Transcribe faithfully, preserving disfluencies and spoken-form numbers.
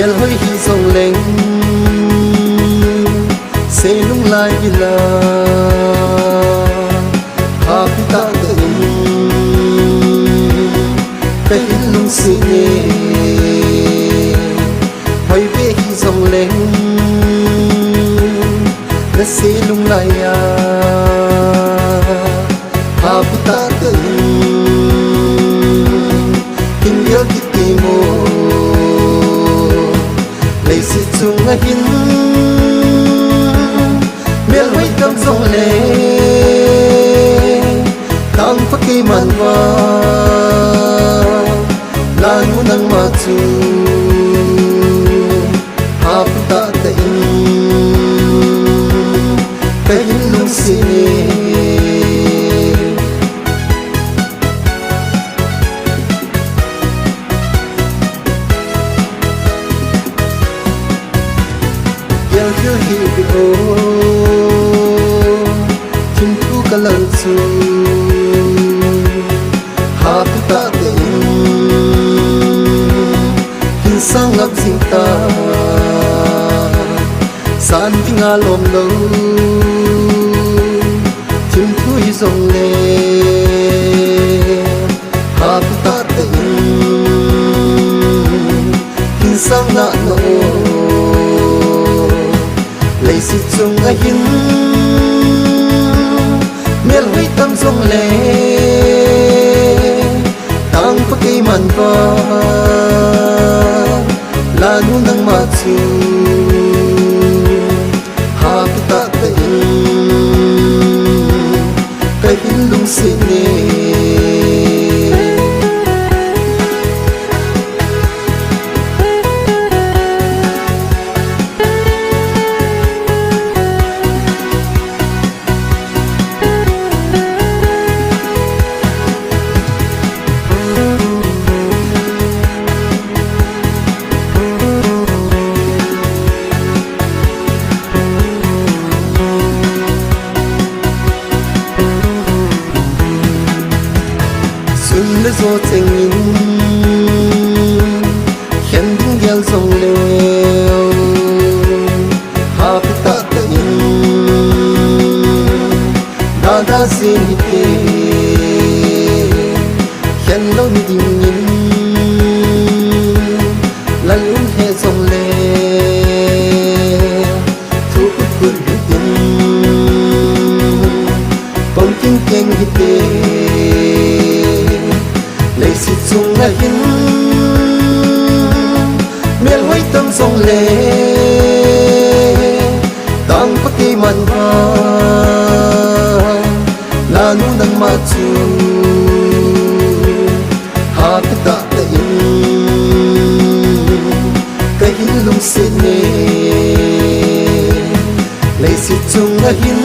Hoi hi jong leng, se lunglai ila, happy tah tah in kahin lungset e. Hoi ve hi jong leng, na se lunglai a, happy tah tah in, kin gel kit ti mo. Leiset chunga hin, melhoi tam jong le, tangpa kei man va, lanu nangma chu, happy tah tah in, kahin lungset e. Gel gel hi ve o, thim thu ka lal chu, happy tah tah in, hin sang ngap jing ta, san dinga lom lou, thim thu hi jong le, happy tah tah in, hin sang na na o. Leiset chunga hin, melhoi tam jong le, tangpa kei man va, lanu nangma chu, happy tah tah in, kahin lungset e. Sun le jo cheng in, khen ding gel jong leu, happy tah tah in, da da jing hite, khen lou ni ding in, lal um he jong le, thu kut kut hitin, pom king keng hite. Leiset chunga hin, melhoi tam jong le, tangpa kei man va, lanu nangma chu, happy tah tah in, kahin lungset e. Leiset chunga hin,